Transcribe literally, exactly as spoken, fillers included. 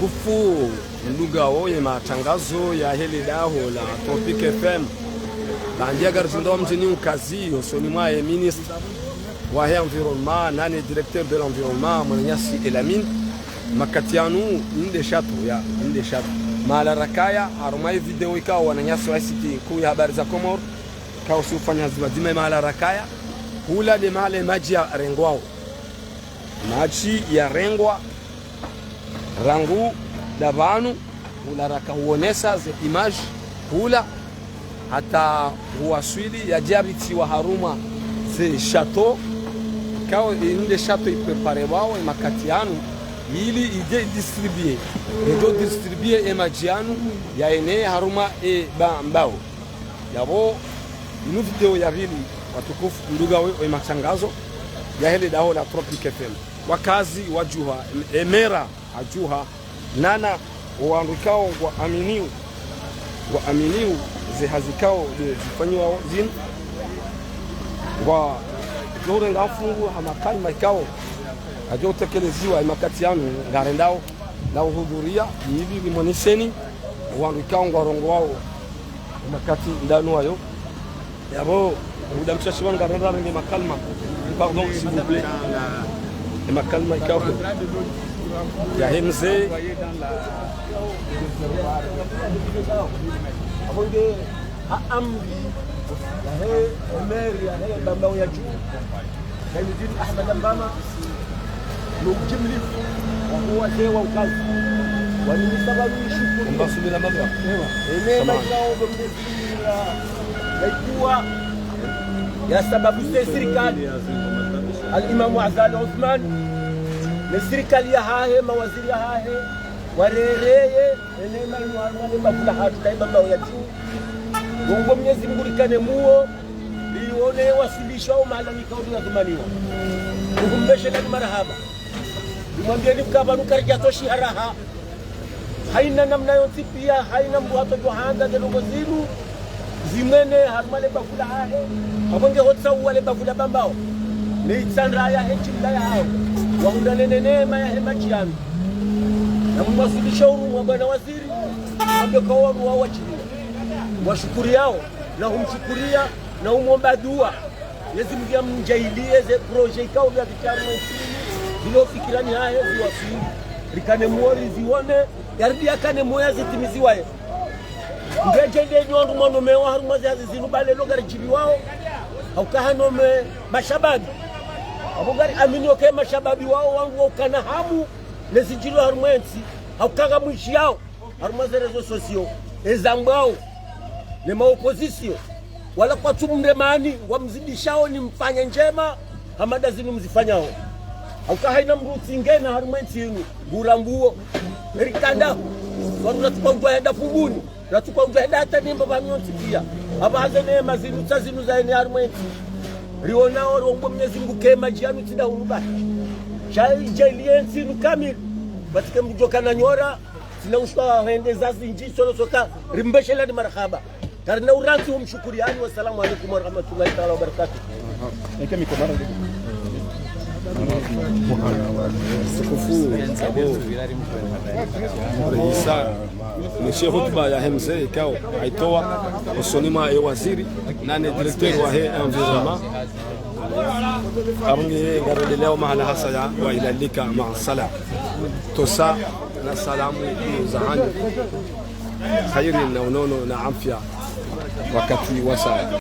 Ufu, mdungao ye matangazo yahe le daho la Tropic F M. Bandia garizonda wa mdjini Ukazi, hosoni mwahe ministre wahe environnement, nane directeur de l'environnement, mwananyasi Elamine. Makati yanu, inde shato, ya, inde shato. Mahala rakaya, harumwa ye video ikao wananyasi wa site nkuu ya habari za Komori, kao si ufanya hazi pvadzima ye mahala rakaya. Hula nde mahala ye madji yarengwao. Madji yarengwa rangu ndapvanu, hula raka huonesa ze image, hula hata huwaswili yadje yapvitsiwa harumwa ze shato, kao inde shato ipreparewao ye makati yanu, ili idje idistribue, idjo distribue ye madji yanu, yaenee harumwa ye Bambao. Yapvo, inu video ya pvili, watukufu, mdungao ye matangazo yahe le daho la Tropic F M. Wakazi wadjuha, em-, emera adjuha, nana wandru ikao ngwaaminio, ngwaaminio ze hazi ikao nde zifanyiwao zinu, ngwadjo urenga fungu ha makalima ikao yadjo utekeleziwa ye makati yanu ngarendao, na uhudhuria, ili rimwoneseni wandru ikao ngwarongowao ye makati ndanu wayo. Yapvo, muda mshashi wanu ngarenda renge makalima. Pardon, s'il vous plaît. Ye makalima ikao yahe mze. Apvo nge ha amri yahe maire yahe Bambao ya juu, Zainuddin Ahmed Mbama, no ujimlifu waho wazee wa Ukazi, wanimisa pvanu nishukuru. Mbasubira mabwa. Ewa. Ene maikao ndo Mwenyezi Mungu ya, yaikuwa ya sababu ze sirikali, Al-Imamu Azali Assoumani, ne sirikali yahahe, mawaziri yahahe, warereye ene maikao harumwa le bavu lahatru la Bambao ya juu. Ngomba Mwenyezi Mungu rikane muo, rione wasulisha o mahala ikao ndo yazumaniwa. Nikumbeshelani marahaba. Nimwambieni ukaya pvanu karidjatoshiha raha. Haina namna yontsi pia, haina mndru hatsodjo handza ze ndrongoo zinu zimwene harumwa le bavu lahahe. Apvo nge hotsaua le bavu la Bambao, ne itsandra yahe jimla yahawo, wahundrane ne neema yahe madji yanu. Na mwasulisha urumwa bwana waziri, mwambe ukaya wandru wawo wadjiliwa. Washukuriyao, na humshukuria, na humwomba dua. Mwenyezi Mungu yamdjaaliye ze projet ikao pvia zitsi harumwa entsi, zilo fikirani hahe ziwaswili. Rikane muo rizione, yaridi yakane muo yazitimiziwaye. Ngedje nde nyi wandru mwanomewa harumwa ze hazi zinu pvale lo ngaridjiviwao, hauka hanome mashababi. Apvo ngariaminio ukaya mashababi wawo wandru wa ukana hamu ne zidjilio harumwa entsi, hauka ngamwishiao harumwa ze réseaux sociaux, ezambwao ne ma opposition, wala kwatsu mremani, wamzidishao ni mfanye ndjema, ha mada zinu mzifanyao. Hauka haina mndru utsingena harumwa entsi inu, ngurambuo. Erikanda, wandru ratsuka udjuwa hwenda Fumbuni, ratsuka udjuwa hwenda hata Nemba pvanu yontsi pia. Apvaha ze neema zinu tsa zinu zaenea harumwa entsi. Rionao, riombo Mwenyezi Mungu ukaya madji yanu tsi ndahunu bahi. Sha idjaaliye entsi inu kamili, pvatsike mndru djokana nyora, tsina ushwa hwende za zindji, solo soka, rimbeshelani marahaba. Karina urantsi humshukuriyani, wassalamu alaikum warahmatullahi taala wabarakatuh. Tukufu, abo. Isa, mwishe hutuba yahe mze ikao aitowa hosoni mwahe waziri, nane directeur wahe environnement. Apvo nge ngarendeleyao mahala hasa ya wa ilalika ma salam. Tosa na salamu za hanyu. Kheri na unono na afya wakati wasa.